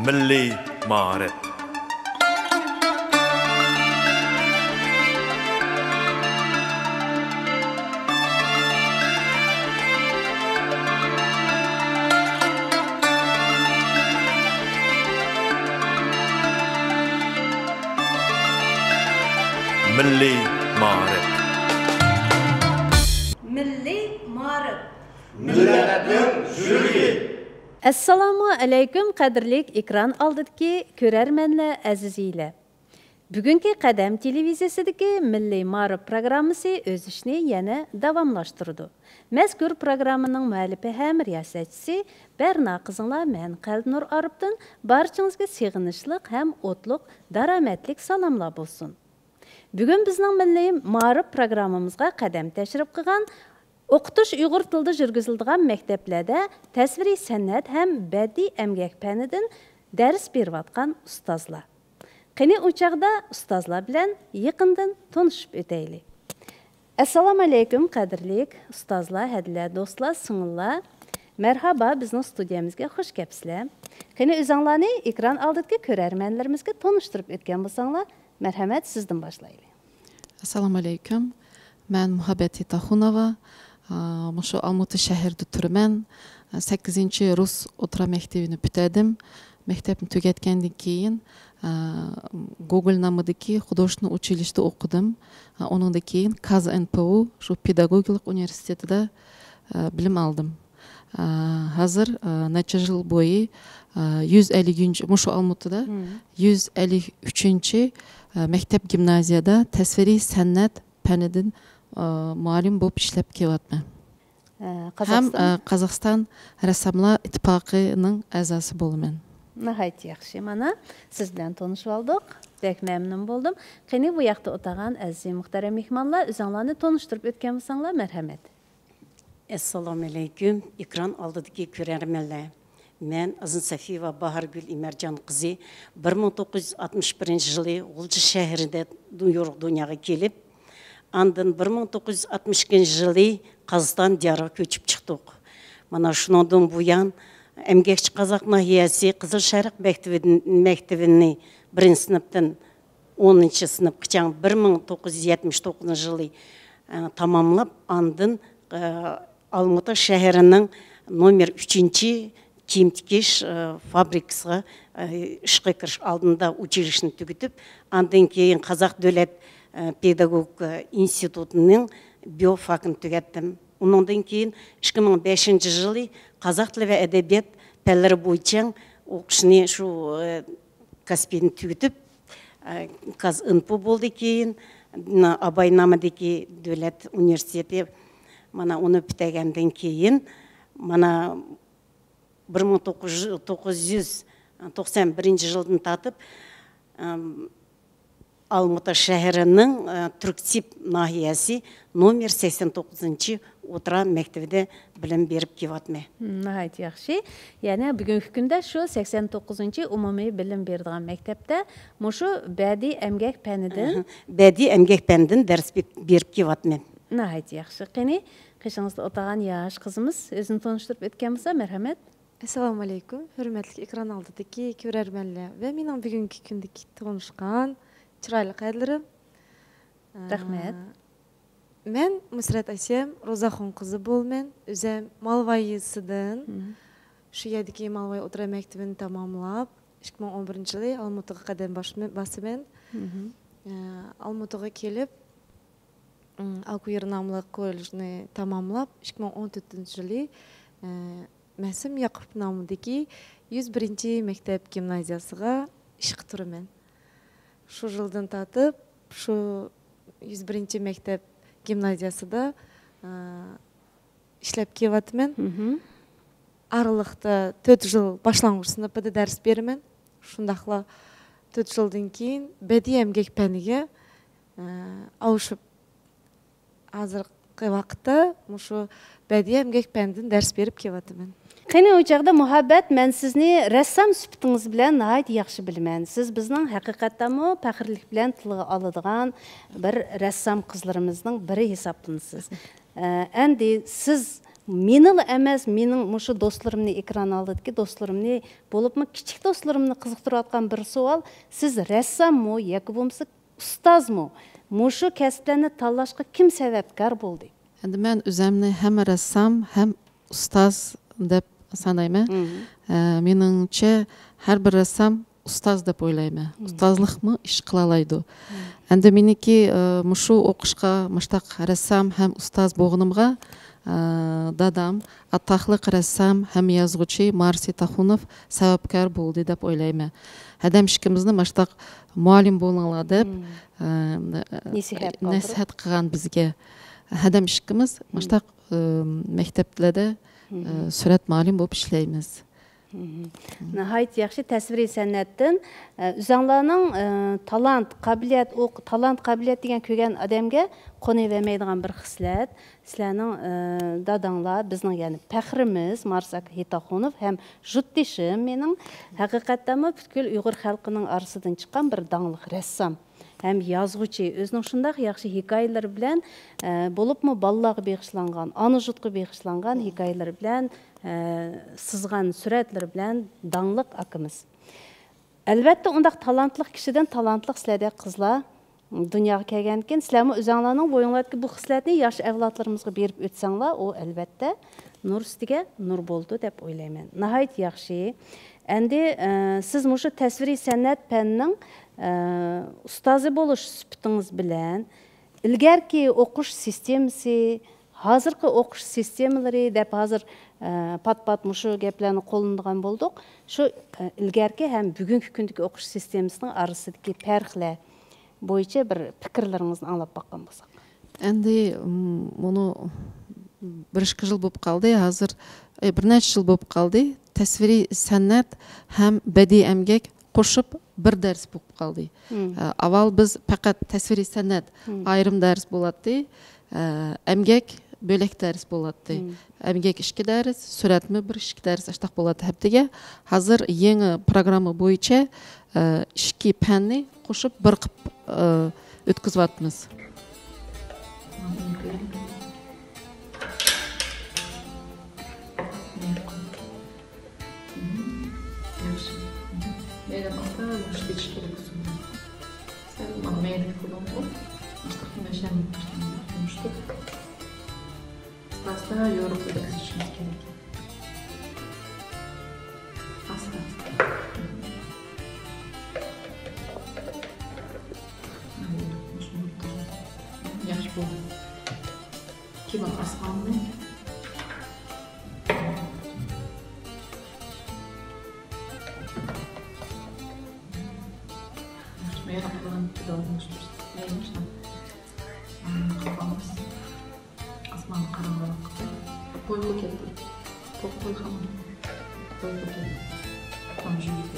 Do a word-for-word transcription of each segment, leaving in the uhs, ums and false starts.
مىللىي مائارىپ. مىللىي مائارىپ. مىللىي مائارىپ. مىللەتنىڭ يۈرىكى. ئەسسالامۇ ئەلەيكۇم، قەدىرلىك ئېكران ئالدىدىكى كۆرەرمەنلەر ئەزىزلەر. بۈگۈنكى قەدەم تېلېۋىزىيەسىدىكى مىللىي مائارىپ پروگراممىسى ئۆز ئىشىنى يەنە داۋاملاشتۇرىدۇ. مەزكۇر پروگراممىنىڭ مۇئەللىپى ھەم رىياسەتچىسى بەرنا قىزىڭلار، مەن قەلبىنۇر ئارىپتىن بارچىڭىزگە سېغىنىشلىق ھەم ئوتلۇق، دارامەتلىك سالاملار بولسۇن. بۈگۈن بىزنىڭ مىللىي مائارىپ پروگراممىمىزغا قەدەم تەشرىپ قىلغان ئوقۇتۇش ئۇيغۇر تىلىدا يۈرگۈزۈلىدىغان مەكتەپلەردە تەسۋىرىي سەنئەت ھەم بەدىئىي ئەمگەك پەنىدىن دەرس بېرىۋاتقان ئۇستازلار. قېنى، ئۇ چاغدا ئۇستازلار بىلەن يېقىندىن تونۇشۇپ ئۆتەيلى. ئەسسالامۇئەلەيكۇم، قەدىرلىك ئۇستازلار، ھەدىلەر، دوستلار، سىڭىللار. مەرھابا، بىزنىڭ ستۇدىيەمىزگە خۇش كەپسىلەر. قېنى، ئۆزۈڭلارنى ئېكران ئالدىدىكى كۆرەرمەنلىرىمىزگە تونۇشتۇرۇپ ئۆتكەن بولساڭلار، مەرھەمەت، سىزدىن باشلايلى. ئەسسالامۇئەلەيكۇم. مەن مۇھەببەت تاخۇنوۋا. ئا، مۇشۇ ئالمۇتا شەھىرىدە تۇرىمەن. سەككىزىنچى رۇس ئوتتۇرا مەكتىۋىنى پۈتتۈردۈم. مەكتەپنى تۈگەتكەندىن كېيىن، ئا، گوگول نامىدىكى خۇدوژنىي ئۇچىلىشتە ئوقۇدۇم. ئا، ئۇنىڭدىن كېيىن كاز ئېن پې ئۇ، شۇ پېداگوگىكىلىق ئۇنىۋېرسىتېتىدا، ئا، بىلىم ئالدىم. ئا، ھازىر، ئا، نەچچە يىل بويى، ئا، يۈز ئەللىكىنچى، مۇشۇ ئالمۇتىدا مم. يۈز ئەللىك ئۈچىنچى، ئا، مەكتەپ گىمنازىيەدە تەسۋىرىي سەنئەت پەنىدىن، ئا، مۇئەللىم بولۇپ ئىشلەپ كېلىۋاتىمەن. ئە، ھەم، قازاقىستان ئا، قازاقىستان رەسساملار ئىتتىپاقىنىڭ ئەزاسى بولىمەن. ناھايىتى ياخشى. مانا، سىز بىلەن تونۇشۇپ ئالدۇق. بەك مەمنۇن بولدۇم. قېنى، بۇ ياقتا ئولتۇرغان ئەزىز مۇھتەرەم مېھمانلار، ئۆزۈڭلارنى تونۇشتۇرۇپ ئۆتكەن بولساڭلار، مەرھەمەت. ئەسسالامۇئەلەيكۇم، ئېكران ئالدىدىكى كۆرەرمەنلەر. مەن ئازىز سەفىيەۋا باھارگۈل ئىمەرجان قىزى، بىر مىڭ توققۇز يۈز ئاتمىش بىرىنچى يىلى غۇلجا شەھىرىدە يورۇق دۇنياغا كېلىپ، ئاندىن بىر مىڭ توققۇز يۈز ئاتمىش ئىككىنچى يىلى قازاقىستان دىيارىغا كۆچۈپ چىقتۇق. مانا شۇنىڭدىن بۇيان، ئەمگەكچى قازاق ناھىيەسى قىزىل شەرق مەكتىۋىدىن، مەكتىۋىنى بىرىنچى سىنىپتىن ئونىنچى سىنىپقىچە بىر مىڭ توققۇز يۈز يەتمىش توققۇزىنچى يىلى، ئە، تاماملاپ، ئاندىن، ئە، ئالمۇتا شەھىرىنىڭ نومېر ئۈچىنچى كىيىم تىكىش، ئە، فابرىكىسىغا، ئە، ئىشقا كىرىش ئالدىدا ئۇچىلىشنى تۈگىتىپ، ئاندىن كېيىن قازاق دۆلەت، ئە، پېداگوگىكا ئىنستىتۇتىنىڭ بىيوفاكىنى تۈگەتتىم. ئۇنىڭدىن كېيىن ئىككى مىڭ بەشىنچى يىلى قازاق تىلى ۋە ئەدەبىيات پەنلىرى بويىچە ئوقۇشنى شۇ، ئە، كاسپىنى تۈگىتىپ، ئە، كاز ئىنپو بولدى. كېيىن، ئاباي نامىدىكى دۆلەت ئۇنىۋېرسىتېتى، مانا، ئۇنى پۈتتۈرگەندىن كېيىن، مانا، بىر مىڭ توققۇز يۈز، توققۇز يۈز توقسان بىرىنچى يىلدىن تارتىپ، ئەم، ئالمۇتا شەھىرىنىڭ، ئە، تۈركسىب ناھىيەسى نومېر سەكسەن توققۇزىنچى ئوتتۇرا مەكتىۋىدە بىلىم بېرىپ كېلىۋاتىمەن. مم، ناھايىتى ياخشى. يەنى بۈگۈنكى كۈندە شۇ سەكسەن توققۇزىنچى ئومۇمىي بىلىم بېرىدىغان مەكتەپتە مۇشۇ بەدىئىي ئەمگەك پەنىدىن، ئەھە، بەدىئىي ئەمگەك پەنىدىن دەرس بېرىپ، بېرىپ كېلىۋاتىمەن. ناھايىتى ياخشى. قېنى، قېشىڭىزدا ئولتۇرغان ياش قىزىمىز ئۆزىنى تونۇشتۇرۇپ ئۆتكەن بولسا، مەرھەمەت. ئەسسالامۇئەلەيكۇم، ھۆرمەتلىك ئېكران ئالدىدىكى كۆرەرمەنلەر ۋە مېنىڭ بۈگۈنكى كۈندىكى تونۇشقان چىرايلىق ھەدىلىرىم. رەھمەت. مەن مۇسرەت ئەسيەم، روزاخۇن قىزى بولىمەن. ئۆزەم مالۋاي يېزىسىدىن. مم. شۇ يەردىكى مالۋاي ئوتتۇرا مەكتىۋىنى تاماملاپ، ئىككى مىڭ ئون بىرىنچى يىلى ئالمۇتىغا قەدەم باش-، باسىمەن. مم. ئە، ئالمۇتىغا كېلىپ، ئالكۇيېر ناملىق كوللېجنى تاماملاپ، ئىككى مىڭ ئون تۆتىنچى يىلى، ئە، مەسۇم ياقۇپ نامىدىكى يۈز بىرىنچى مەكتەپ گىمنازىيەسىغا ئىشقا تۇرىمەن. شۇ يىلدىن تارتىپ شۇ يۈز بىرىنچى مەكتەپ گىمنازىيەسىدا، ئە، ئىشلەپ كېلىۋاتىمەن. مم. ئارىلىقتا تۆت يىل باشلانغۇچ سىنىپىدا دەرس بېرىمەن. شۇنداقلا تۆت يىلدىن كېيىن بەدىئىي ئەمگەك پەنىگە، ئە، ئاۋۇشۇپ، ھازىرقى ۋاقىتتا مۇشۇ بەدىئىي ئەمگەك پەنىدىن دەرس بېرىپ كېلىۋاتىمەن. قېنى، ئۇ چاغدا مۇھەببەت، مەن سىزنى رەسسام سۈپىتىڭىز بىلەن ناھايىتى ياخشى بىلىمەن. سىز بىزنىڭ ھەقىقەتەنمۇ پەخىرلىك بىلەن تىلغا ئالىدىغان بىر رەسسام قىزلىرىمىزنىڭ بىرى ھېسابلىنىسىز. ئە، ئەمدى سىز مېنىلا ئەمەس، مېنىڭ مۇشۇ دوستلىرىمنى، ئېكران ئالدىدىكى دوستلىرىمنى، بولۇپمۇ كىچىك دوستلىرىمنى قىزىقتۇرۇۋاتقان بىر سوئال، سىز رەسساممۇ ياكى بولمىسا ئۇستازمۇ؟ مۇشۇ كەسىپلەرنى تاللاشقا كىم سەۋەبكار بولدى؟ ئەمدى مەن ئۆزەمنى ھەم رەسسام، ھەم ئۇستاز دەپ سانايمەن. مم. ئە، مېنىڭچە، ھەر بىر رەسسام ئۇستاز دەپ ئويلايمەن. مم. ئۇستازلىقمۇ ئىش قىلالايدۇ. مم. ئەمدى مېنىڭكى، ئە، مۇشۇ ئوقۇشقا مۇشتاق رەسسام ھەم ئۇستاز بولغىنىمغا، ئە، دادام، ئاتاقلىق رەسسام ھەم يازغۇچى مارسى تاخۇنوف سەۋەبكار بولدى دەپ ئويلايمەن. ھەدەم ئىككىمىزنى مۇشتاق مۇئەللىم بولۇڭلار دەپ، مم. ئە، نەسىھەت قالدۇرۇپ. نەسىھەت قىلغان بىزگە. ھەدەم ئىككىمىز مم. مۇشتاق، ئە، مەكتەپلەردە، مم. ئە، سۈرەت مۇئەللىم بولۇپ ئىشلەيمىز. مم. ناھايىتى ياخشى تەسۋىرىي سەنئەتتىن. ئە، ئۆزەڭلارنىڭ، ئە، تالانت، قابىلىيەت، ئۇ تالانت، قابىلىيەت دېگەن كۆرگەن ئادەمگە قونۇۋەرمەيدىغان بىر خىسلەت. سىلەرنىڭ، ئە، داداڭلار بىزنىڭ، يەنى، پەخرىمىز مارساك ھېيتاخۇنوف ھەم جۇتدىشىم مېنىڭ ھەقىقەتەنمۇ پۈتكۈل ئۇيغۇر خەلقىنىڭ ئارىسىدىن چىققان بىر داڭلىق رەسسام ھەم يازغۇچى. ئۆزىنىڭ شۇنداق ياخشى ھېكايىلىرى بىلەن، ئە، بولۇپمۇ بالىلارغا بېغىشلانغان، ئانا يۇرتقا بېغىشلانغان ھېكايىلىرى بىلەن، ئە، سىزغان سۈرەتلىرى بىلەن داڭلىق ئاكىمىز. ئەلۋەتتە، ئۇنداق تالانتلىق كىشىدىن تالانتلىق سىلەردەك قىزلار دۇنياغا كەلگەندىكىن، سىلەرمۇ ئۆزەڭلارنىڭ بويۇڭلاردىكى بۇ خىسلەتنى ياش ئەۋلادلىرىمىزغا بېرىپ ئۆتسەڭلار، ئۇ، ئەلۋەتتە، نۇر ئۈستىگە نۇر بولىدۇ دەپ ئويلايمەن. ناھايىتى ياخشى. ئەمدى، ئە، سىز مۇشۇ تەسۋىرىي سەنئەت پەننىڭ، ئە، ئۇستازى بولۇش سۈپىتىڭىز بىلەن ئىلگەركى ئوقۇش سىستېمىسى، ھازىرقى ئوقۇش سىستېمىلىرى دەپ ھازىر، ئە، پات-پات مۇشۇ گەپلەرنى قوللىنىدىغان بولدۇق. شۇ، ئە، ئىلگەركى ھەم بۈگۈنكى كۈندىكى ئوقۇش سىستېمىسىنىڭ ئارىسىدىكى پەرقلەر بويىچە بىر پىكىرلىرىڭىزنى ئاڭلاپ باققان بولساق. ئەمدى، م، مۇنۇ بىر ئىككى يىل بولۇپ قالدى، ھازىر، ئە، بىر نەچچە يىل بولۇپ قالدى. تەسۋىرىي سەنئەت ھەم بەدىئىي ئەمگەك قوشۇپ بىر دەرس بولۇپ قالدى. مم. ئە، ئاۋۋال بىز پەقەت تەسۋىرىي سەنئەت مم. ئايرىم دەرس بولاتتى، ئە، ئەمگەك بۆلەك دەرس بولاتتى. مم. ئەمگەك ئىككى دەرس، سۈرەتمۇ بىر ئىككى دەرس ئاشتاق بولاتتى ھەپتىگە. ھازىر يېڭى پروگرامما بويىچە، ئە، ئىككى پەننى قوشۇپ بىر قىپ، ئە، ئۆتكۈزۈۋاتىمىز. ياخشى. مەيلى، ئاستا يۇمشىتىش كېرەك ئۇسۇلنى. سەل مانا مەيلى قىلىڭغۇ. ئاشتاقنى مەشەم يۇمشىتىپ. ئاستا يورۇپ ئۆتكۈزۈشىمىز كېرەك. ئاستا، ئاستا. ياخشى بولدى. كېيىن ئاسماننى. ئاسمان قاراڭغۇلۇق. قوي، قوي كەتتى. قوي، قوي خام. قوي، قوي كەتتى. خام جۈيۈپ.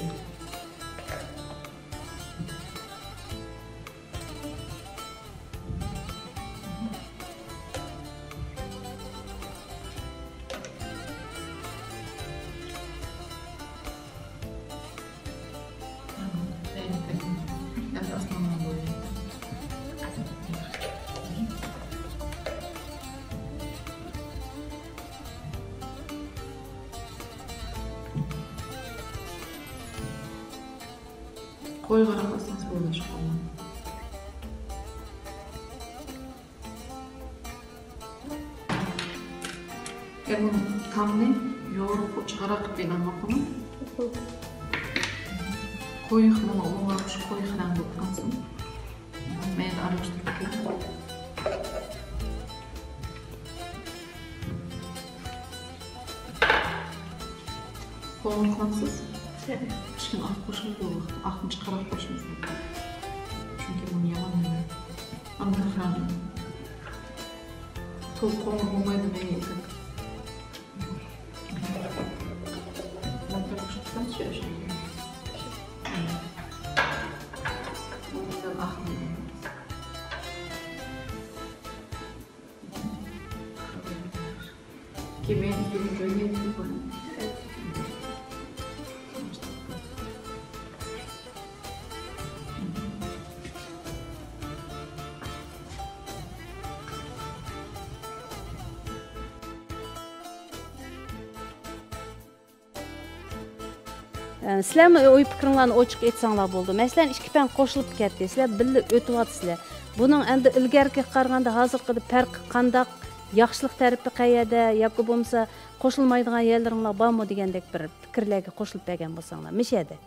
قويغا قىلسىڭىز بولىدۇ. ئەمما تامنى يورۇق چىقىراق قىلىپ ئېلىڭ، ماقۇلمۇ؟ قويۇق، مانا ئۇنىڭغا شۇ قويۇق رەڭ بولۇپ قالسۇن. مەيدە ئارىلاشتۇرۇپ قويۇڭ. قوڭۇر قىلامسىز؟ كىچىككىنە ئاق قوشۇڭ، بۇ ۋاقىتتا ئاقنى چىقىراپ قوشىمىز. چۈنكى بۇنى يامان يەيمەن. ئاندىن خام. توق قوڭۇر بولمايدۇ، مەيلى. سىلەرمۇ ئوي پىكرىڭلارنى ئوچۇق ئېيتساڭلار بولىدۇ. مەسىلەن، ئىككى پەن قوشۇلۇپ كەتتى، سىلەر بىللە ئۆتۈۋاتىسىلەر. بۇنىڭ ئەمدى ئىلگەرىكىگە قارىغاندا ھازىرقىدا پەرقى قانداق؟ ياخشىلىق تەرىپى قەيەردە ياكى بولمىسا قوشۇلمايدىغان يەرلىرىڭلار بارمۇ دېگەندەك بىر پىكىرلەرگە قوشۇلۇپ بەرگەن بولساڭلار، مۇشۇ يەردە.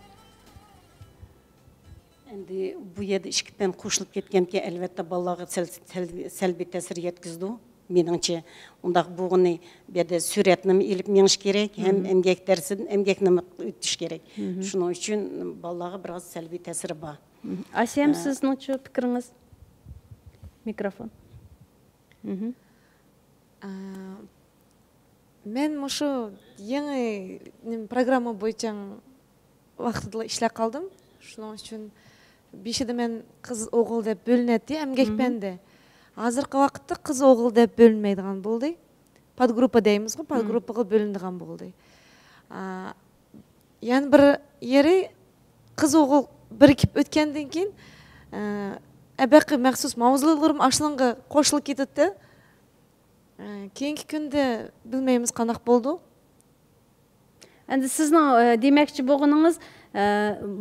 ئەمدى بۇ يەردە ئىككى پەن قوشۇلۇپ كەتكەنكەن، ئەلۋەتتە بالىلارغا سەل-، سەل-، سەلبىي تەسىر يەتكۈزىدۇ. مېنىڭچە، ئۇنداق بولغىنى بۇ يەردە سۈرەتنىمۇ ئېلىپ مېڭىش كېرەك، ھەم ئەمگەك دەرسىدىن ئەمگەكنىمۇ ئۆتۈش كېرەك. شۇنىڭ ئۈچۈن بالىلارغا بىراز سەلبىي تەسىرى بار. ئاسىيەم، سىزنىڭچۇ پىكرىڭىز؟ مىكروفون. ئە، مەن مۇشۇ يېڭى نېمە، پروگرامما بويىچە ۋاقتىدىلا ئىشلەپ قالدىم. شۇنىڭ ئۈچۈن بېشىدا مەن قىز ئوغۇل دەپ بۆلۈنەتتى ئەمگەك پەندى. ھازىرقى ۋاقىتتا قىز ئوغۇل دەپ بۆلۈنمەيدىغان بولدى. پادگرۇپپا دەيمىزغۇ، پادگرۇپپىغا بۆلۈنىدىغان بولدى. ئا، يەنە بىر يېرى، قىز ئوغۇل بىرىكىپ ئۆتكەندىن كېيىن، ئە، ئەبەقى مەخسۇس ماۋزۇلىرىمۇ ئاشۇنىڭغا قوشۇلۇپ كېتىدۇ. ئە، كېيىنكى كۈندە بىلمەيمىز قانداق بولىدۇ. ئەمدى سىزنىڭ، ئە، دېمەكچى بولغىنىڭىز، ئە،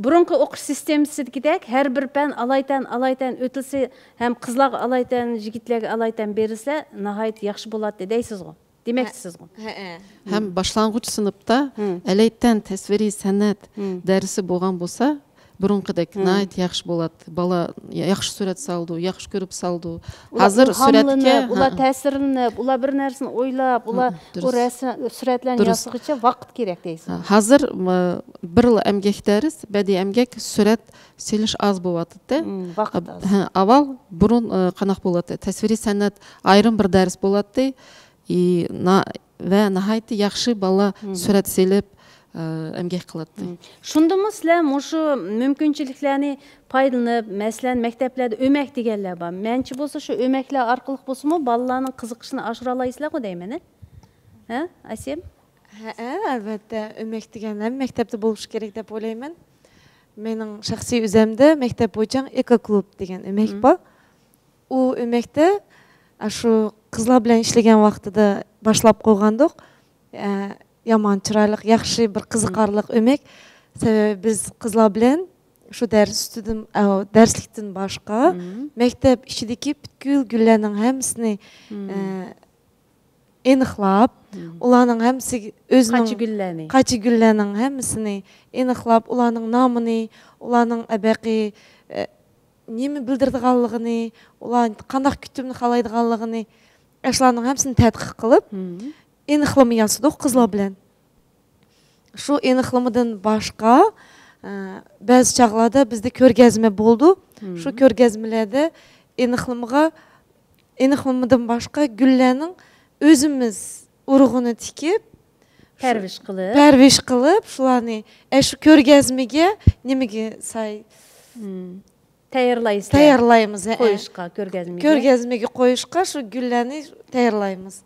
بۇرۇنقى ئوقۇش سىستېمىسىدىكىدەك ھەر بىر پەن ئالايىتەن، ئالايىتەن ئۆتۈلسە ھەم قىزلارغا ئالايىتەن، يىگىتلەرگە ئالايىتەن بېرىلسە ناھايىتى ياخشى بولاتتى دەيسىزغۇ؟ دېمەكچىسىزغۇ؟ ھەئە. ھەم باشلانغۇچ سىنىپتا ئالايىتەن تەسۋىرىي سەنئەت دەرسى بولغان بولسا، بۇرۇنقىدەك ناھايىتى ياخشى بولاتتى. بالا ياخشى سۈرەت سالىدۇ، ياخشى كۆرۈپ سالىدۇ. ھازىر سۈرەتكە، ئۇلار تەسىرلىنىپ، ئۇلار بىر نەرسىنى ئويلاپ، ئۇلار ئۇ رەسىم، سۈرەتلەرنى ياسىغىچە ۋاقىت كېرەك دەيسىز. ھازىر، ئە، بىرلا ئەمگەك دەرس، بەدىئىي ئەمگەك، سۈرەت سېلىش ئاز بولۇۋاتىدۇ. ۋاقىت ئاز. ھە، ئاۋۋال بۇرۇن، ئە، قانداق بولاتتى؟ تەسۋىرىي سەنئەت ئايرىم بىر دەرس بولاتتى. ئى، نا-، ۋە ناھايىتى ياخشى بالىلار سۈرەت سېلىپ، ئە، ئەمگەك قىلاتتى. شۇندىمۇ سىلەر مۇشۇ مۇمكىنچىلىكلەرنى پايدىلىنىپ، مەسىلەن، مەكتەپلەردە ئۆمەك دېگەنلەر بار. مەنچە بولسا شۇ ئۆمەكلەر ئارقىلىق بولسىمۇ بالىلارنىڭ قىزىقىشىنى ئاشۇرالايسىلەرغۇ دەيمەن، ھە؟ ھە، ئاسىيەم؟ ھەئە، ئەلۋەتتە، ئۆمەك دېگەن ھەممە مەكتەپتە بولۇشى كېرەك دەپ ئويلايمەن. مېنىڭ شەخسىي ئۆزەمدە مەكتەپ بويىچە ئېكو كلۇب دېگەن ئۆمەك بار. ئۇ ئۆمەكتە، ئاشۇ قىزلار بىلەن ئىشلىگەن ۋاقتىدا باشلاپ قويغانىدۇق. ئە، يامان چىرايلىق، ياخشى بىر قىزىقارلىق ئۆمەك. سەۋەبى بىز قىزلار بىلەن شۇ دەرس ئۈستىدىن، ئە، دەرسلىكتىن باشقا مەكتەپ ئىچىدىكى پۈتكۈل گۈللەرنىڭ ھەممىسىنى، ئە، ئېنىقلاپ، ئۇلارنىڭ ھەممىسىگە ئۆزىنىڭ قاچا گۈللەرنى. قاچا گۈللەرنىڭ ھەممىسىنى ئېنىقلاپ، ئۇلارنىڭ نامىنى، ئۇلارنىڭ ئەبەقى، ئە، نېمە بىلدۈرىدىغانلىقىنى، ئۇلار قانداق كۈتۈمنى خالايدىغانلىقىنى، ئاشۇلارنىڭ ھەممىسىنى تەتقىق قىلىپ، ئېنىقلىما ياسىدۇق قىزلار بىلەن. شۇ ئېنىقلىمىدىن باشقا، ئە، بەزى چاغلاردا بىزدە كۆرگەزمە بولىدۇ. شۇ كۆرگەزمىلەردە ئېنىقلىمىغا، ئېنىقلىمىدىن باشقا گۈللەرنىڭ ئۆزىمىز ئۇرۇغىنى تىكىپ، پەرۋىش قىلىپ. پەرۋىش قىلىپ، شۇلارنى، ئە، شۇ كۆرگەزمىگە نېمىگە ساي-، تەييارلايسىلەر. تەييارلايمىز، ھەئە. قويۇشقا، كۆرگەزمىگە. كۆرگەزمىگە قويۇشقا شۇ گۈللەرنى تەييارلايمىز.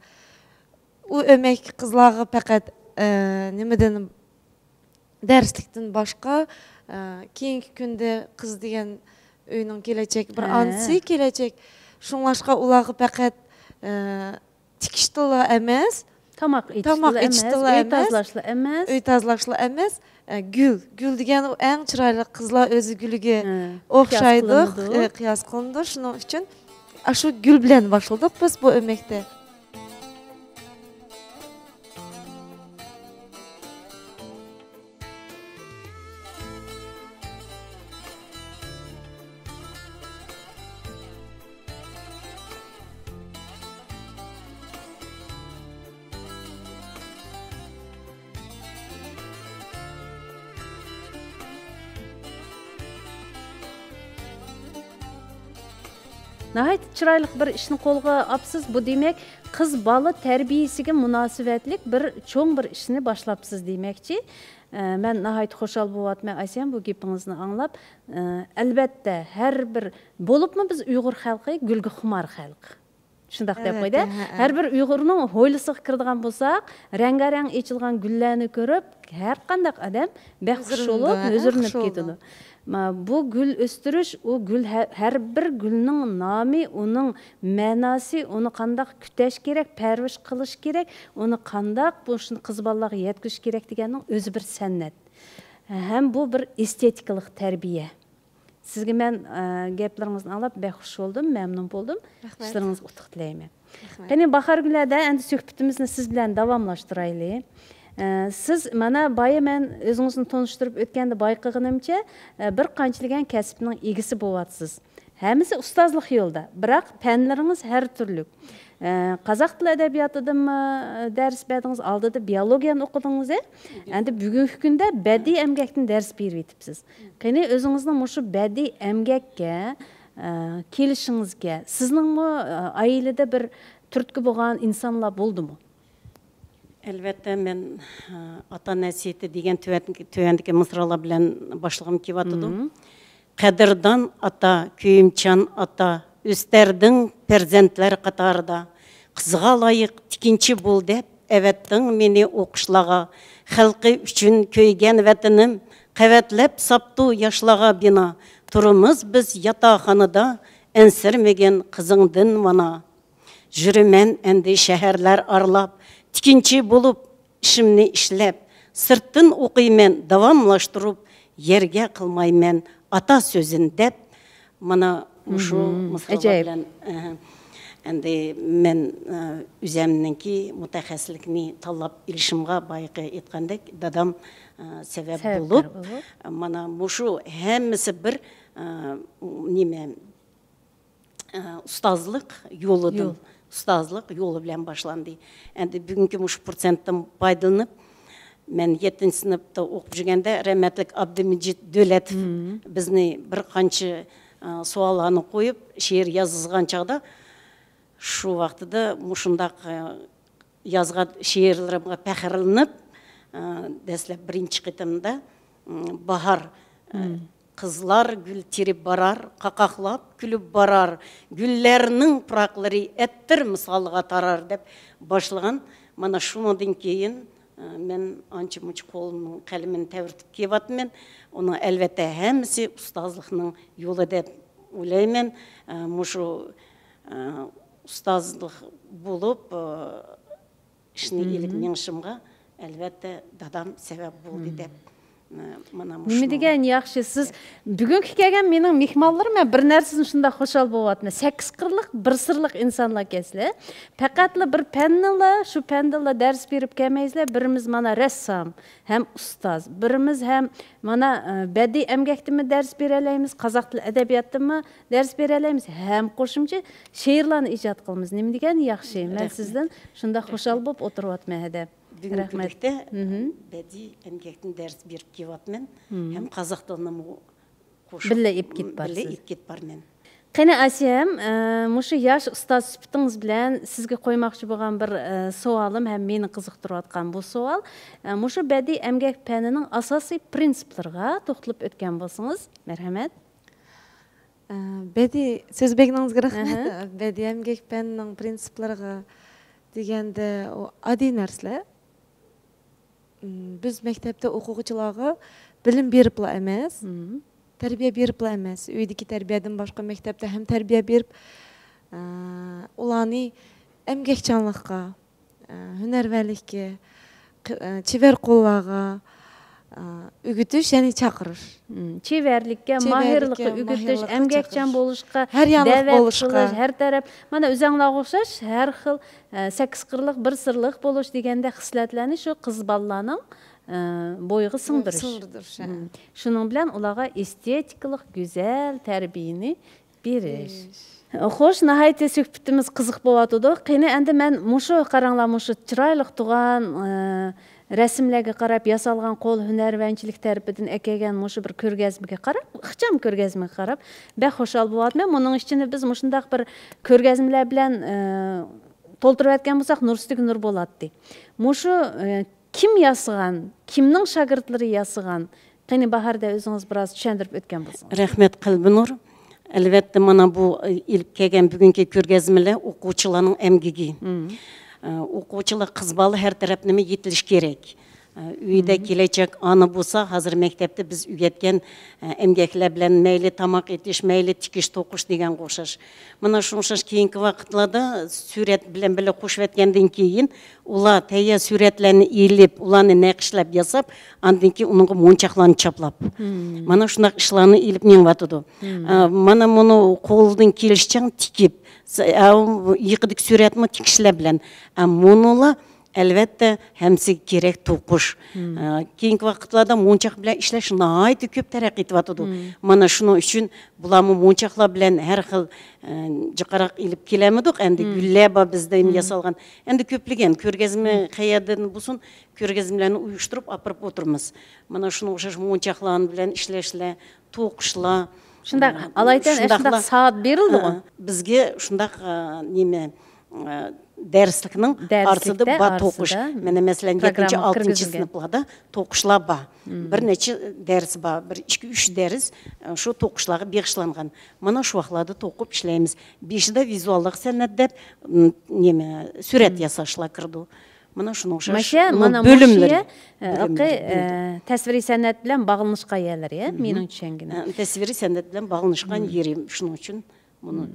ئۇ ئۆمەك قىزلارغا پەقەت، ئە، نېمىدىن، دەرسلىكتىن باشقا، ئە، كېيىنكى كۈندە قىز دېگەن ئۆينىڭ كېلەچەك بىر ئانىسى، كېلەچەك. شۇڭلاشقا ئۇلارغا پەقەت، ئە، تىكىشتىلا ئەمەس، تاماق ئېتىشتىلا ئېتىشتىلا ئەمەس، ئۆي ئەمەس، تازىلاشلا ئەمەس. ئۆي تازىلاشلا ئەمەس. ئە، گۈل. گۈل دېگەن ئۇ ئەڭ چىرايلىق، قىزلار ئۆزى گۈلىگە ئوخشايدۇ، قىياس قىلىنىدۇ. ئە، قىياس قىلىنىدۇ. شۇنىڭ ئۈچۈن ئاشۇ گۈل بىلەن باشلىدۇق بىز بۇ ئۆمەكتە. ناھايىتى چىرايلىق بىر ئىشنى قولغا ئاپسىز. بۇ دېمەك، قىز بالا تەربىيىسىگە مۇناسىۋەتلىك بىر چوڭ بىر ئىشنى باشلاپسىز دېمەكچى. ئە، مەن ناھايىتى خۇشال بولۇۋاتىمەن، ئاسىيەم، بۇ گېپىڭىزنى ئاڭلاپ. ئە، ئەلۋەتتە، ھەر بىر، بولۇپمۇ بىز ئۇيغۇر خەلقى گۈلگە خۇمار خەلق. شۇنداق دەپ قويدى. ئەلۋەتتە، ھەئە. ھەر بىر ئۇيغۇرنىڭ ھويلىسىغا كىرىدىغان بولساق، رەڭگارەڭ ئېچىلغان گۈللەرنى كۆرۈپ، ھەر قانداق ئادەم بەك خۇش بولۇپ، ھۆزۈرلىنىپ كېتىدۇ. ما، بۇ گۈل ئۆستۈرۈش، ئۇ گۈل ھە-، ھەر بىر گۈلنىڭ نامى، ئۇنىڭ مەناسى، ئۇنى قانداق كۈتەش كېرەك، پەرۋىش قىلىش كېرەك، ئۇنى قانداق بۇ شۇ قىز بالىلارغا يەتكۈزۈش كېرەك دېگەننىڭ ئۆزى بىر سەنئەت. ھەم بۇ بىر ئېستېتىكىلىق تەربىيە. سىزگە مەن، ئە، گەپلىرىڭىزنى ئاڭلاپ بەك خۇش بولدۇم، مەمنۇن بولدۇم. رەھمەت. ئىشلىرىڭىزغا ئۇتۇق تىلەيمەن. رەھمەت. قېنى، باھارگۈل ھەدە، ئەمدى سۆھبىتىمىزنى سىز بىلەن داۋاملاشتۇرايلى. ئە، سىز مانا بايا مەن ئۆزىڭىزنى تونۇشتۇرۇپ ئۆتكەندە بايقىغىنىمچە، ئە، بىر قانچىلىگەن كەسىپنىڭ ئىگىسى بولۇۋاتىسىز. ھەممىسى ئۇستازلىق يولىدا، بىراق پەنلىرىڭىز ھەر تۈرلۈك. ئە، قازاق تىل ئەدەبىياتىدىمۇ دەرس بەردىڭىز، ئالدىدا بىيولوگىيەنى ئوقۇدىڭىز، ئە؟ ئەمدى بۈگۈنكى كۈندە بەدىئىي ئەمگەكتىن دەرس بېرىۋېتىپسىز. قېنى، ئۆزىڭىزنىڭ مۇشۇ بەدىئىي ئەمگەككە، ئە، كېلىشىڭىزگە، سىزنىڭمۇ، ئە، ئائىلىدە بىر تۈرتكە بولغان ئىنسانلار بولدىمۇ؟ ئەلۋەتتە، مەن، ئە، ئاتا نەسىھىتى دېگەن تۆۋەن-، تۆۋەندىكى مىسرالار بىلەن باشلىغۇم كېلىۋاتىدۇ. مم. قەدىردان ئاتا، كۆيۈمچان ئاتا، ئۆستۈردۈڭ پەرزەنتلەر قاتارىدا. قىزغا لايىق تىكىنچى بول دەپ، ئەۋەتتىڭ مېنى ئوقۇشلارغا. خەلقى ئۈچۈن كۆيگەن ۋەتىنىم، قەۋەتلەپ ساپتۇ ياشلارغا بىنا. تۇرىمىز بىز ياتاقخانىدا، ئەنسىرىمىگىن قىزىڭدىن مانا. يۈرىمەن ئەمدى شەھەرلەر ئارىلاپ، تىكىنچى بولۇپ، ئىشىمنى ئىشلەپ، سىرتتىن ئوقۇيمەن داۋاملاشتۇرۇپ، يەرگە قىلمايمەن ئاتا سۆزىنى دەپ، مانا مۇشۇ مىسرالار بىلەن، ئەھە، ئەمدى مەن، ئە، ئۆزەمنىڭكى مۇتەخەسسىسلىكنى تاللاپ ئېلىشىمغا بايىقى ئېيتقاندەك دادام، ئە، سەۋەب بولۇپ، مانا مۇشۇ ھەممىسى بىر، ئە، نېمە، ئە، ئۇستازلىق يولىدىن، ئۇستازلىق يولى بىلەن باشلاندى. ئەمدى بۈگۈنكى مۇشۇ پۇرسەتتىن پايدىلىنىپ، مەن يەتتىنچى سىنىپتا ئوقۇپ يۈرگەندە رەھمەتلىك ئابدۇمىجىت دۆلەتوف بىزنى بىر قانچە، ئە، سوئاللارنى قويۇپ، شېئىر يازغان چاغدا، شۇ ۋاقتىدا مۇشۇنداق، ئە، يازغان شېئىرلىرىمغا پەخىرلىنىپ، ئە، دەسلەپ بىرىنچى قېتىمدا، ئىم، باھار، ئە، قىزلار گۈل تېرىپ بارار، قاقاقلاپ كۈلۈپ بارار، گۈللەرنىڭ پۇراقلىرى ئەتىر مىسالىغا تارار دەپ باشلىغان. مانا شۇنىڭدىن كېيىن، ئە، مەن ئانچە-مۇنچە قولۇمنىڭ قەلىمىنى تەۋرىتىپ كېلىۋاتىمەن. ئۇنىڭ ئەلۋەتتە ھەممىسى ئۇستازلىقنىڭ يولى دەپ ئويلايمەن. ئە، مۇشۇ، ئە، ئۇستازلىق بولۇپ، ئە، ئىشنى ئېلىپ مېڭىشىمغا، ئەلۋەتتە، دادام سەۋەب بولدى دەپ، مانا مۇشۇ. نېمە دېگەن ياخشى، سىز بۈگۈنكى كەلگەن مېنىڭ مېھمانلىرىم، مەن بىر نەرسىدىن شۇنداق خۇشال بولۇۋاتىمەن. سەككىز قىرلىق، بىر سىرلىق ئىنسانلار ئىكەنسىلەر. پەقەتلا بىر پەننىلا، شۇ پەندىلا دەرس بېرىپ كەلمەيسىلەر. بىرىمىز مانا رەسسام، ھەم ئۇستاز، بىرىمىز ھەم مانا، ئە، بەدىئىي ئەمگەكتىنمۇ دەرس بېرەلەيمىز، قازاق تىل ئەدەبىياتتىنمۇ دەرس بېرەلەيمىز، ھەم قوشۇمچە شېئىرلارنى ئىجاد قىلىمىز. نېمە دېگەن ياخشى. مەن سىزدىن شۇنداق خۇشال بولۇپ ئولتۇرۇۋاتىمەن ھەدە. بۈگۈنكى كۈنلۈكتە بەدىئىي ئەمگەكتىن دەرس بېرىپ كېلىۋاتىمەن. ھەم قازاق تىلىنىمۇ قوشۇپ بىللە ئېلىپ كېتىپ بارىسىز. بىللە ئېلىپ كېتىپ بارىمەن. قېنى ئاسىيەم، ئە، مۇشۇ ياش ئۇستاز سۈپىتىڭىز بىلەن سىزگە قويماقچى بولغان بىر، ئە، سوئالىم ھەم مېنى قىزىقتۇرۇۋاتقان بۇ سوئال. ئە، مۇشۇ بەدىئىي ئەمگەك پەنىنىڭ ئاساسىي پرىنسىپلىرىغا توختىلىپ ئۆتكەن بولسىڭىز، مەرھەمەت. ئە، بەدىئىي، سۆز بەرگىنىڭىزگە رەھمەت. ئەھە. بەدىئىي ئەمگەك پەننىڭ پرىنسىپلىرىغا دېگەندە، ئۇ ئاددىي نەرسىلەر. م، بىز مەكتەپتە ئوقۇغۇچىلارغا بىلىم بېرىپلا ئەمەس، تەربىيە بېرىپلا ئەمەس، ئۆيدىكى تەربىيەدىن باشقا مەكتەپتە ھەم تەربىيە بېرىپ، ئە، ئۇلارنى ئەمگەكچانلىققا، ئە، ھۈنەرۋەنلىككە، قى-، ئە، چېۋەر قوللارغا، ئە، ئۆگىتىش، يەنى چاقىرىش. مم، چېۋەرلىككە، چېۋەرلىككە، ماھىرلىققا ئۆگىتىش، ماھىرلىققا ئەمگەكچان چاقىرىش. بولۇشقا، ھەر يانلىق دەۋەت بولۇشقا. قىلىش، ھەر تەرەپ. مانا ئۆزەڭلارغا ئوخشاش ھەر خىل، ئە، سەككىز قىرلىق، بىر سىرلىق بولۇش دېگەندەك خىسلەتلەرنى شۇ قىز بالىلارنىڭ، ئە، بويىغا سىڭدۈرۈش. سىڭدۈرۈش، ھە. مم. شۇنىڭ بىلەن ئۇلارغا ئېستېتىكىلىق، گۈزەل تەربىيەنى بېرىش. بېرىش. خوش، ناھايىتى سۆھبىتىمىز قىزىق بولۇۋاتىدۇ. قېنى، ئەمدى مەن مۇشۇ، قاراڭلار، مۇشۇ چىرايلىق تۇغان، ئە، رەسىملەرگە قاراپ ياسالغان قول ھۈنەرۋەنچىلىك تەرىپىدىن ئەكەلگەن مۇشۇ بىر كۆرگەزمىگە قاراپ، ئىخچام كۆرگەزمىگە قاراپ، بەك خۇشال بولۇۋاتىمەن. مۇنىڭ ئىچىنى بىز مۇشۇنداق بىر كۆرگەزمىلەر بىلەن، ئە، تولدۇرۇۋەتكەن بولساق، نۇر ئۈستىگە نۇر بولاتتى. مۇشۇ، ئە، كىم ياسىغان، كىمنىڭ شاگىرتلىرى ياسىغان؟ قېنى، باھاردا ئۆزىڭىز بىراز چۈشەندۈرۈپ ئۆتكەن بولسىڭىز. رەھمەت، قەلبىنۇر. ئەلۋەتتە، مانا بۇ، ئە، ئېلىپ كەلگەن بۈگۈنكى كۆرگەزمىلەر ئوقۇغۇچىلارنىڭ ئەمگىكى. مم. ئە، ئوقۇغۇچىلار، قىز بالا ھەر تەرەپلىمە يېتىلىشى كېرەك. ئۆيدە كېلەچەك ئانا بولسا، ھازىر مەكتەپتە بىز ئۆگەتكەن ئەمگەكلەر بىلەن مەيلى تاماق ئېتىش، مەيلى تىكىش، توقۇش دېگەنگە ئوخشاش. مانا شۇنىڭغا ئوخشاش كېيىنكى ۋاقىتلاردا سۈرەت بىلەن بىللە قوشۇۋەتكەندىن كېيىن، ئۇلار تەييار سۈرەتلەرنى ئېلىپ، ئۇلارنى نەقىشلەپ ياساپ، ئاندىن كېيىن ئۇنىڭغا مونچاقلارنى چاپلاپ، مانا شۇنداق ئىشلارنى ئېلىپ مېڭىۋاتىدۇ. ئە، مانا مۇنۇ قولىدىن كېلىشىچە تىكىپ، س-، ئە، يېقىدىكى سۈرەتمۇ تىكىشلەر بىلەن. ئە، مۇنۇلار ئەلۋەتتە، ھەممىسىگە كېرەك توقۇش. ئە، كېيىنكى ۋاقىتلاردا مونچاق بىلەن ئىشلەش ناھايىتى كۆپ تەرەققىي ئېتىۋاتىدۇ. مانا شۇنىڭ ئۈچۈن بۇلارمۇ مونچاقلار بىلەن ھەر خىل، ئە، جىقراق ئېلىپ كېلەلمىدۇق. ئەمدى گۈللەر بار بىزدە ياسالغان. ئەمدى كۆپلىگەن كۆرگەزمە قەيەردىن بولسۇن، كۆرگەزمىلەرنى ئۇيۇشتۇرۇپ ئاپىرىپ ئولتۇرىمىز. مانا شۇنىڭغا ئوخشاش مونچاقلار بىلەن ئىشلەشلەر، توقۇشلار. شۇنداق، ئالايىتەن شۇنداقلا، شۇنداق سائەت بېرىلدىغۇ؟ ئە، بىزگە شۇنداق، ئە، نېمە، ئە، دەرسلىكنىڭ ئارىسىدا بار توقۇش. مانا مەسىلەن، يەتتىنچى، ئالتىنچى سىنىپلاردا توقۇشلار بار. بىر نەچچە دەرس بار، بىر ئىككى، ئۈچ دەرس، ئە، شۇ توقۇشلارغا بېغىشلانغان. مانا شۇ ۋاقىتلاردا توقۇپ ئىشلەيمىز. بېشىدا ۋىزۇاللىق سەنئەت دەپ، م، نېمە، سۈرەت ياساشلار كىرىدۇ. مانا شۇنىڭ ئوخشاش مانا بۆلۈملىرى. ئە، تەسۋىرىي سەنئەت بىلەن باغلىنىشقان يەرلىرى، مېنىڭ چۈشەنگىنىم. ئە، تەسۋىرىي سەنئەت بىلەن باغلىنىشقان يېرى، شۇنىڭ ئۈچۈن بۇنى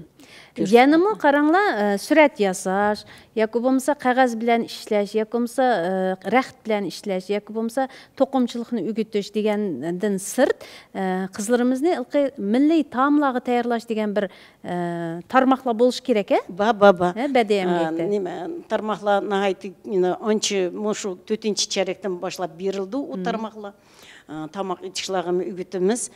كۆرسىتىپ. يەنىمۇ قاراڭلار، ئە، سۈرەت ياساش، ياكى بولمىسا قەغەز بىلەن ئىشلەش، ياكى بولمىسا، ئە، رەخت بىلەن ئىشلەش، ياكى بولمىسا توقۇمىچىلىقنى ئۆگىتىش دېگەندىن سىرت، ئە، قىزلىرىمىزنى ھېلىقى مىللىي تائاملارغا تەييارلاش دېگەن بىر ئە، تارماقلار بولۇشى كېرەك، ھە؟ بار، بار، بار. ھە، بەدىئىي ئەمگەكتە. ئە، نېمە، تارماقلار ناھايىتى، ئانچە، مۇشۇ تۆتىنچى چېرەكتىن باشلاپ بېرىلدى ئۇ تارماقلار. ئە، تاماق ئېتىشلەرگىمۇ ئۆگىتىمىز.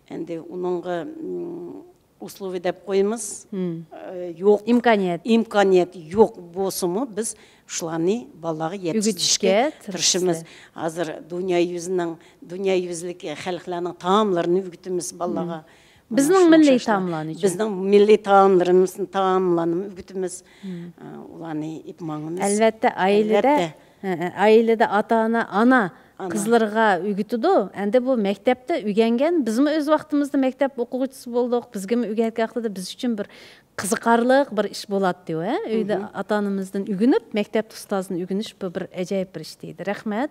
ئەمدى ئۇنىڭغا، م، ئۇسلۇبى دەپ قويىمىز. ئە، يوق. ئىمكانىيەت. ئىمكانىيەت يوق بولسىمۇ، بىز شۇلارنى بالىلارغا يەتكۈزۈشكە تىرىشىمىز. ھازىر دۇنيا يۈزىنىڭ، دۇنيا يۈزلۈك خەلقلەرنىڭ تائاملىرىنى ئۆگىتىمىز بالىلارغا. بىزنىڭ مىللىي تائاملارنى. بىزنىڭ مىللىي تائاملىرىمىزنى، تائاملارنى ئۆگىتىمىز. ئە، ئۇلارنى ئېلىپ ماڭىمىز. ئەلۋەتتە، ئائىلىدە، ئەلۋەتتە. ئە، ئە، ئائىلىدە ئاتا-ئانا، ئانا قىزلىرىغا ئۆگىتىدۇ. ئەمدى بۇ مەكتەپتە ئۆگەنگەن، بىزمۇ ئۆز ۋاقتىمىزدا مەكتەپ ئوقۇغۇچىسى بولدۇق. بىزگىمۇ ئۆگەتكەن ۋاقتىدا بىز ئۈچۈن بىر قىزىقارلىق بىر ئىش بولاتتى، ھە؟ ئۆيدە ئاتا-ئانىمىزدىن ئۆگىنىپ، مەكتەپتە ئۇستازدىن ئۆگىنىش، بۇ بىر ئەجايىپ بىر ئىش دېدى. رەھمەت.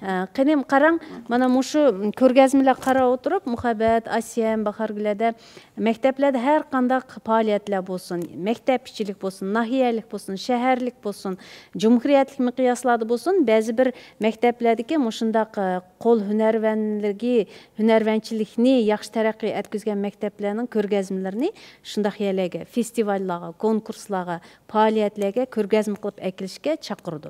ئە، قېنى قاراڭ، مانا مۇشۇ كۆرگەزمىلەرگە قاراپ ئولتۇرۇپ، مۇھەببەت، ئاسىيەم، باھارگۈلەردە مەكتەپلەردە ھەر قانداق پائالىيەتلەر بولسۇن، مەكتەپ ئىچىلىك بولسۇن، ناھىيەلىك بولسۇن، شەھەرلىك بولسۇن، جۇمھۇرىيەتلىك مىقياسلاردا بولسۇن، بەزى بىر مەكتەپلەردىكى مۇشۇنداق، ئە، قول ھۈنەرۋەنلىكى، ھۈنەرۋەنچىلىكنى ياخشى تەرەققىي ئەتكۈزگەن مەكتەپلەرنىڭ كۆرگەزمىلىرىنى شۇنداق يەرلەرگە، فېستىۋاللارغا، كونكۇرسلارغا، پائالىيەتلەرگە كۆرگەزمە قىلىپ ئەكېلىشكە چاقىرىدۇ.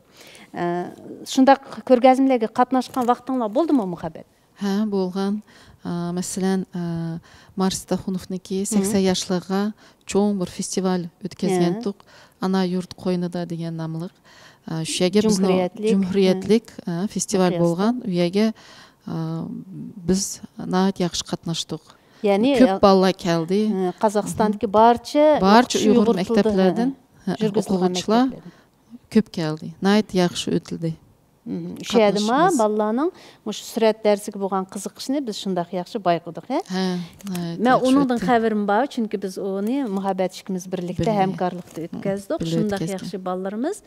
ئە، شۇنداق كۆرگەزمىلەرگە قاتناشقان ۋاقتىڭلار بولدىمۇ، مۇھەببەت؟ ھە، بولغان. ئا، مەسىلەن، ئا، مارس تاخۇنوفنىڭكى سەكسەن ياشلىقىغا چوڭ بىر فېستىۋال ئۆتكۈزگەنتۇق. ئانا يۇرت قوينىدا دېگەن ناملىق. ئا، شۇ يەرگە بىزنىڭ جۇمھۇرىيەتلىك، جۇمھۇرىيەتلىك، ئا، فېستىۋال بولغان. ئۇ يەرگە، ئا، بىز ناھايىتى ياخشى قاتناشتۇق. يەنى، كۆپ ئا، بالىلار كەلدى. ھە، قازاقىستاندىكى بارچە بارچە ئوقۇتۇش ئۇيغۇر ئۇيغۇر تىلىدا، مەكتەپلەردىن، ھە، ھە، يۈرگۈزۈلگەن ئوقۇغۇچىلار مەكتەپلەردىن. كۆپ كەلدى. ناھايىتى ياخشى ئۆتۈلدى. مم، شۇ يەردىمۇ قاتنىشىمىز. بالىلارنىڭ مۇشۇ سۈرەت دەرسىگە بولغان قىزىقىشىنى بىز شۇنداق ياخشى بايقىدۇق، ھە؟ ھە، ناھايىتى مەن ياخشى ئۇنىڭدىن ئۆتتى. خەۋىرىم بار، چۈنكى بىز ئۇنى مۇھەببەت ئىككىمىز بىرلىكتە بىللە. ھەمكارلىقتا ئۆتكەزدۇق. بىللە شۇنداق ئۆتكەزگەن. ياخشى بالىلىرىمىز.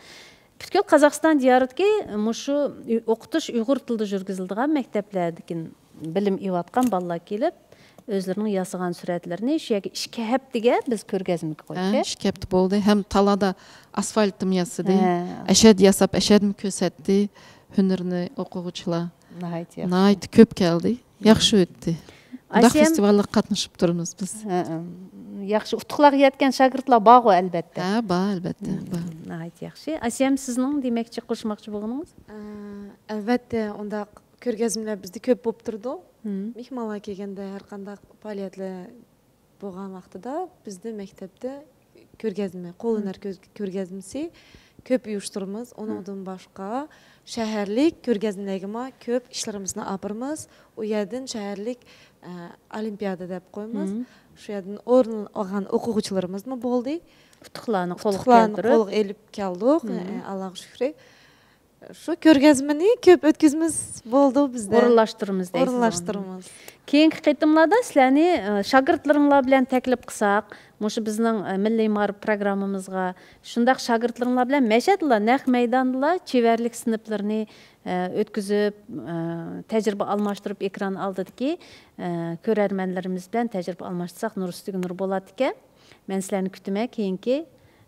پۈتكۈل قازاقىستان دىيارىدىكى مۇشۇ ئوقۇتۇش ئۇيغۇر تىلىدا يۈرگۈزۈلىدىغان مەكتەپلەردىكى بىلىم ئېلىۋاتقان بالىلار كېلىپ، ئۆزلىرىنىڭ ياسىغان سۈرەتلىرىنى شۇ يەرگە ئىككى ھەپتىگە بىز كۆرگەزمىگە قويدۇق. ھە، ئىككى ھەپتە بولدى. ھەم تالادا ئاسفالتمۇ ياسىدى. ھە. ئەشەد ياساپ، ئەشەدمۇ كۆرسەتتى ھۈنىرىنى ئوقۇغۇچىلار. ناھايىتى ياخشى. ناھايىتى كۆپ كەلدى. ياخشى ئۆتتى. بۇنداق ئاسىيەم فېستىۋاللارغا قاتنىشىپ تۇرىمىز بىز. ھە، ھە. ياخشى، ئۇتۇقلارغا يەتكەن شاگىرتلار بارغۇ، ئەلۋەتتە. ھە، بار، ئەلۋەتتە، بار. ناھايىتى ياخشى. ئاسىيەم، سىزنىڭ دېمەكچى، قوشماقچى بولغىنىڭىز؟ ئە، ئەلۋەتتە، ئۇنداق كۆرگەزمىلەر بىزدە كۆپ بولۇپ تۇرىدۇ. مېھمانلار كەلگەندە ھەر قانداق پائالىيەتلەر بولغان ۋاقتىدا بىزدە مەكتەپتە كۆرگەزمە، قول ھۈنەر كۆز-، كۆرگەزمىسى كۆپ ئۇيۇشتۇرىمىز. ئۇنىڭدىن باشقا شەھەرلىك كۆرگەزمىلەرگىمۇ كۆپ ئىشلىرىمىزنى ئاپىرىمىز. ئۇ يەردىن شەھەرلىك، ئە، ئولىمپىيادا دەپ قويىمىز. شۇ يەردىن ئورۇن ئالغان ئوقۇغۇچىلىرىمىزمۇ بولدى. ئۇتۇقلارنى قولغا ئۇتۇقلارنى كەلتۈرۈپ. قولغا ئېلىپ كەلدۇق. ئە، ئاللاغا شۈكرى. شۇ كۆرگەزمىنى كۆپ ئۆتكۈزىمىز بولدى بىزدە. ئورۇنلاشتۇرىمىز دەيسىز. ئورۇنلاشتۇرىمىز. كېيىنكى قېتىملاردا سىلەرنى، ئە، شاگىرتلىرىڭلار بىلەن تەكلىپ قىلساق، مۇشۇ بىزنىڭ، ئە، مىللىي مائارىپ پروگراممىمىزغا شۇنداق شاگىرتلىرىڭلار بىلەن مەشەدىلا نەق مەيداندىلا چېۋەرلىك سىنىپلىرىنى، ئە، ئۆتكۈزۈپ، ئە، تەجرىبە ئالماشتۇرۇپ، ئېكران ئالدىدىكى، ئە، كۆرەرمەنلىرىمىز بىلەن تەجرىبە ئالماشتۇرساق، نۇر ئۈستىگە نۇر بولاتتىكەن. مەن سىلەرنى كۈتىمەن، كېيىنكى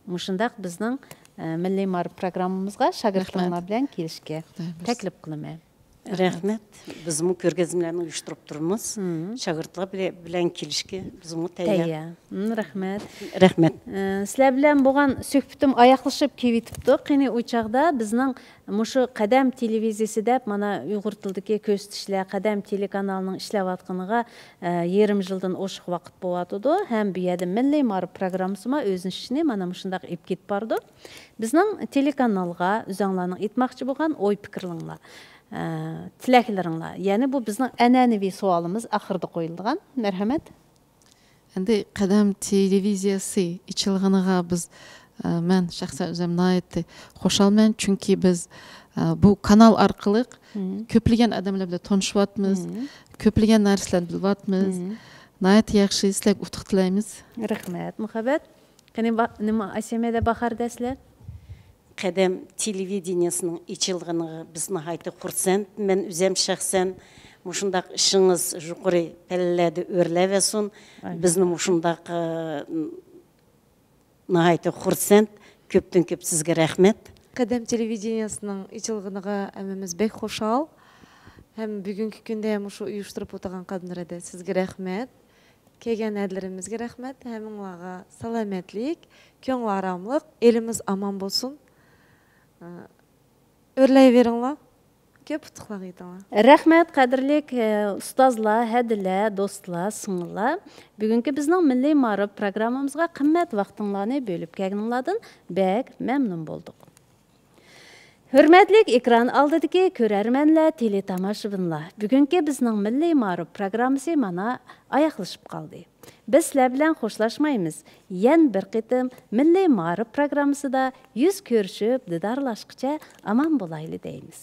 مۇشۇنداق بىزنىڭ، ئە، مىللىي مائارىپ پروگراممىمىزغا شاگىرتلىرىڭلار بىلەن كېلىشكە تەكلىپ قىلىمەن. رەھمەت. بىزمۇ كۆرگەزمىلەرنى ئۇيۇشتۇرۇپ تۇرىمىز. شاگىرتلار بىلە-، بىلەن كېلىشكە بىزمۇ تەييار. تەييار. رەھمەت. رەھمەت. ئە، سىلەر بىلەن بولغان سۆھبىتىم ئاياغلىشىپ كېلىۋېتىپتۇ. قېنى، ئۇ چاغدا بىزنىڭ مۇشۇ قەدەم تېلېۋىزىيىسى دەپ، مانا، ئۇيغۇر تىلىدىكى كۆرسىتىشلەر، قەدەم تېلېكانالىنىڭ ئىشلەۋاتقىنىغا، ئە، يېرىم يىلدىن ئوشۇق ۋاقىت بولۇۋاتىدۇ. ھەم بۇ يەردە مىللىي مائارىپ پروگراممىسىمۇ ئۆز ئىشىنى مانا مۇشۇنداق ئېلىپ كېتىپ بارىدۇ. بىزنىڭ تېلېكانالغا ئۆزۈڭلارنىڭ ئېيتماقچى بولغان ئوي پىكىرلىرىڭلار، ئە، تىلەكلىرىڭلار. يەنى بۇ بىزنىڭ ئەنئەنىۋى سوئالىمىز ئاخىرىدا قويۇلىدىغان. مەرھەمەت. ئەمدى قەدەم تېلېۋىزىيەسى ئېچىلغىنىغا بىز، ئە، مەن شەخسەن ئۆزۈم ناھايىتى خۇشالمەن، چۈنكى بىز، ئە، بۇ كانال ئارقىلىق كۆپلىگەن ئادەملەر بىلەن تونۇشۇۋاتىمىز، كۆپلىگەن نەرسىلەرنى بىلىۋاتىمىز. ناھايىتى ياخشى، سىلەرگە ئۇتۇق تىلەيمىز. رەھمەت، مۇھەببەت. قېنى، با-، نېمە، ئاسىيە مەيدە باھار دەسلەپ؟ قەدەم تېلېۋىدېنىيەسىنىڭ ئېچىلغىنىغا بىز ناھايىتى خۇرسەن. مەن ئۆزۈم شەخسەن مۇشۇنداق ئىشىڭىز يۇقىرى پەللىلەردە ئۆرلەۋەرسۇن. ئامىن. بىزنى مۇشۇنداق، ئە، ناھايىتى خۇرسەن. كۆپتىن كۆپ سىزگە رەھمەت. قەدەم تېلېۋىدېنىيەسىنىڭ ئېچىلغىنىغا ھەممىمىز بەك خۇشال. ھەم بۈگۈنكى كۈندە مۇشۇ ئۇيۇشتۇرۇپ ئولتۇرغان قەدىم رەدە سىزگە رەھمەت. كەلگەن ھەدىلىرىمىزگە رەھمەت. ھەممىڭلارغا سالامەتلىك، كۆڭۈل ئاراملىق، ئېلىمىز ئامان بولسۇن. ئۆرلەيۋېرىڭلار. كۆپ ئۇتۇقلارغا يېتىڭلار. رەھمەت، قەدىرلىك، ئە، ئۇستازلار، ھەدىلەر، دوستلار، سىڭىللار. بۈگۈنكى بىزنىڭ مىللىي مائارىپ پروگراممىمىزغا قىممەت ۋاقتىڭلارنى بۆلۈپ كەلگىنىڭلاردىن بەك مەمنۇن بولدۇق. ھۆرمەتلىك ئېكران ئالدىدىكى كۆرەرمەنلەر، تېلېتاماشىبىنلار، بۈگۈنكى بىزنىڭ مىللىي مائارىپ پروگراممىسى مانا ئاياغلىشىپ قالدى. بىز سىلەر بىلەن خوشلاشمايمىز. يەنە بىر قېتىم مىللىي مائارىپ پروگراممىسىدا يۈز كۆرۈشۈپ، دىدارلاشقىچە ئامان بولايلى دەيمىز.